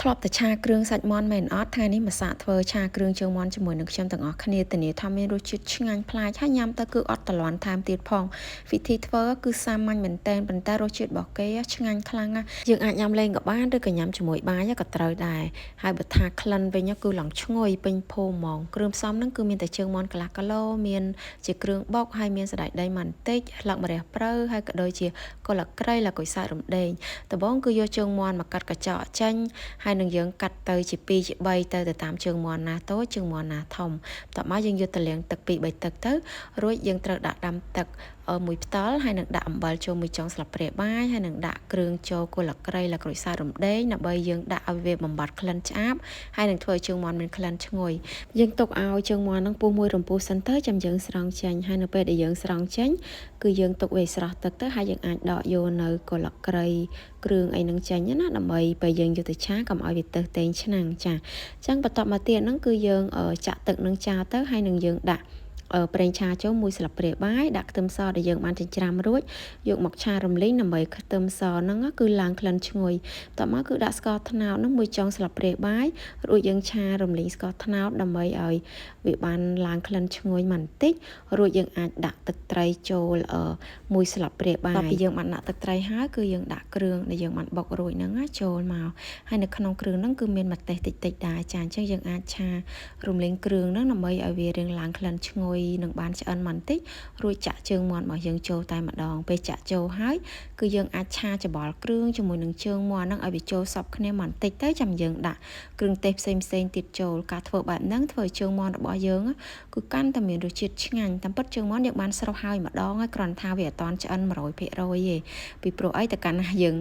ធ្លាប់តែឆាគ្រឿងសាច់មាន់មែនអត់ថ្ងៃនេះមកសាកធ្វើឆាគ្រឿងជើងមាន់ជាមួយនឹងខ្ញុំទាំងអស់គ្នាធានាថាមានរសជាតិឆ្ងាញ់ប្លែកហើយញ៉ាំទៅគឺអត់តលាន់ថែមទៀតផងវិធីធ្វើគឺសាមញ្ញមែនទែនប៉ុន្តែរសជាតិរបស់គេឆ្ងាញ់ខ្លាំងណាស់យើងអាចញ៉ាំលេងក៏បានឬក៏ញ៉ាំជាមួយបាយក៏ត្រូវដែរហើយបើថាក្លិនវិញគឺឡើងឈ្ងុយពេញភូមិហ្មងគ្រឿងផ្សំហ្នឹងគឺមានតែជើងមាន់កន្លះគីឡូមានជាគ្រឿងបុកហើយមានសណ្តែកដីបន្តិចស្លឹកម្រះព្រៅហើយក៏ដូចជាគល់ក្រៃលគុយសាច់រំដេងដំបូងគឺយកជើងមាន់មកកាត់កញ្ចក់ចេញហើយនឹងយើងកាត់ទៅជា2ជា3ទៅទៅតាមជើងមាន់ណាតូចជើងមាន់ណាធំបន្ទាប់មកយើងយកទៅលាងទឹក2 3ទឹកទៅរួចយើងត្រូវដាក់ដាំទឹកមួយផ្តិលហើយនឹងដាក់អំបិលចូលមួយចុងស្លាបព្រាបាយហើយនឹងដាក់គ្រឿងចូលគល់ក្រៃលក្រូចសើចរំដេងដើម្បីយើងដាក់ឲ្យវាបំបត្តិក្លិនឆ្អាបហើយនឹងធ្វើឲ្យជើងមាន់មានក្លិនឈ្ងុយយើងទុកឲ្យជើងមាន់នឹងពុះមួយរំពុះសិនទៅចាំយើងស្រង់ចេញហើយនៅពេលដែលយើងស្រង់ចេញគឺយើងទុកវាស្រស់ទឹកទៅហើយយើងអាចដកយកនៅគល់ក្រៃគ្រឿងអីនឹងចេញណាដើម្បីពេលយើងយកទៅឆាកុំឲ្យវាទៅតេងឆ្នាំងចាអញ្ចឹងបន្ទាប់មកទៀតហ្នឹងគឺយើងចាក់ទឹកនឹងចោលទៅហើយនឹងយើងដាក់ប្រេងឆាចូលមួយស្លាបព្រាបាយដាក់ខ្ទឹមសដែលយើងបានចិញ្ច្រាំរួចយកមកឆារំលីងដើម្បីខ្ទឹមសហ្នឹងគឺឡើងក្លិនឈ្ងុយបន្ទាប់មកគឺដាក់ស្ករត្នោតហ្នឹងមួយចុងស្លាបព្រាបាយរួចយើងឆារំលីងស្ករត្នោតដើម្បីឲ្យវាបានឡើងក្លិនឈ្ងុយបន្តិចរួចយើងអាចដាក់ទឹកត្រីចូលមួយស្លាបព្រាបាយពីយើងបានដាក់ទឹកត្រីហើយគឺយើងដាក់គ្រឿងដែលយើងបានបុករួចហ្នឹងចូលមកហើយនៅក្នុងគ្រឿងហ្នឹងគឺមានម្ទេសតិចតិចដែរចាអញ្ចឹងយើងអាចឆារំលីងគ្រឿងហ្នឹងដើម្បីឲ្យវារៀងឡើងក្លិនឈ្ងុយនឹងបានឆ្អិនបន្តិចរួចចាក់ជើងមាន់របស់យើងចូលតែម្ដងពេលចាក់ចូលហើយគឺយើងអាចឆាច្បល់គ្រឿងជាមួយនឹងជើងមាន់ហ្នឹងឲ្យវាចូលសព្វគ្នាបន្តិចទៅចាំយើងដាក់គ្រឿងទេសផ្សេងផ្សេងទៀតចូលការធ្វើបែបហ្នឹងធ្វើឲ្យជើងមាន់របស់យើងគឺកាន់តែមានរសជាតិឆ្ងាញ់តាមពិតជើងមាន់យើងបានស្រុះហើយម្ដងហើយគ្រាន់ថាវាអត់តាន់ឆ្អិន100%ទេពីព្រោះអីតើកាលណាយើង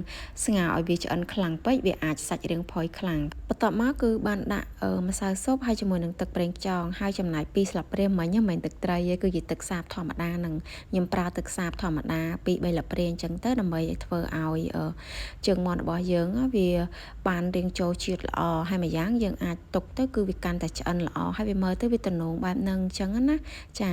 ស្ងោរឲ្យវាឆ្អិនខ្លាំងពេកវាអាចសាច់រាងផុយខ្លាំងបន្ទាប់មកគឺបានដាក់ម្សៅស៊ុបហើយជាមួយនឹងទឹកប្រេងខ្យងហើយចំណែក2ស្លាបព្រាមិញមិនមែនទឹកត្រីទេគឺជាទឹកសាបធម្មតានឹងខ្ញុំប្រើទឹកសាបធម្មតា2 3ស្លាបព្រាអញ្ចឹងទៅដើម្បីឲ្យធ្វើឲ្យជើងមាន់របស់យើងវាបានរៀងចូលជាតិល្អហើយម្យ៉ាងយើងអាចទុកទៅគឺវាកាន់តែឆ្អិនល្អហើយវាមើលទៅវាទំនងបែបហ្នឹងអញ្ចឹងណាចា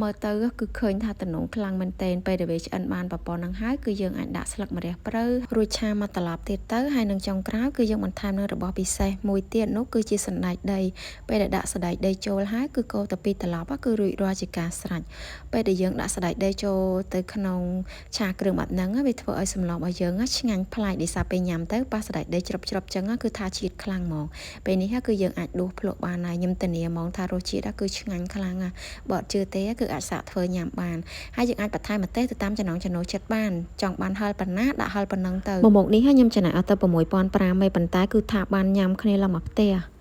មើលទៅគឺឃើញថាទំនងខ្លាំងមែនទែនពេលដែលវាឆ្អិនបានប៉ុណ្ណឹងហើយគឺយើងអាចដាក់ស្លឹកម្រះព្រៅរួចឆាមកត្រឡប់ទៀតទៅហើយនឹងចុងក្រោយគឺយើងបន្ថែមនៅរបស់ពិសេសមួយទៀតនោះគឺជាសណ្តែកដីពេលដែលដាក់សណ្តែកដីចូលហើយគឺកូរទៅពីត្រឡប់គឺរួចរាល់ជាការស្រេចពេលដែលយើងដាក់សណ្តែកដីចូលទៅក្នុងឆាគ្រឿងបែបហ្នឹងវាធ្វើឲ្យសម្លរបស់យើងឆ្ងាញ់ប្លែកដោយសារពេលញ៉ាំទៅប៉ះសណ្តែកដីជ្រប់ជ្រប់ចឹងគឺថាជាតិខ្លាំងហ្មងពេលនេះគឺយើងអាចដួសភ្លក់បានហើយខ្ញុំធានាហ្មងថារសជាតិគឺឆ្ងាញ់ខ្លាំងបើអត់ជឿទេគឺអាចសាកធ្វើញ៉ាំបានហើយយើងអាចបន្ថែមម្ទេសទៅតាមចំណង់ចំណូលចិត្តបានចង់បានហឹរប៉ុណ្ណាដាក់ហឹរប៉ុណ្ណឹងទៅមួយមុខនេះខ្ញុំចំណាយអស់ទៅ6500ឯប៉ុន្តែគឺថាបានញ៉ាំគ្នាឡើងមកផ្ទះ។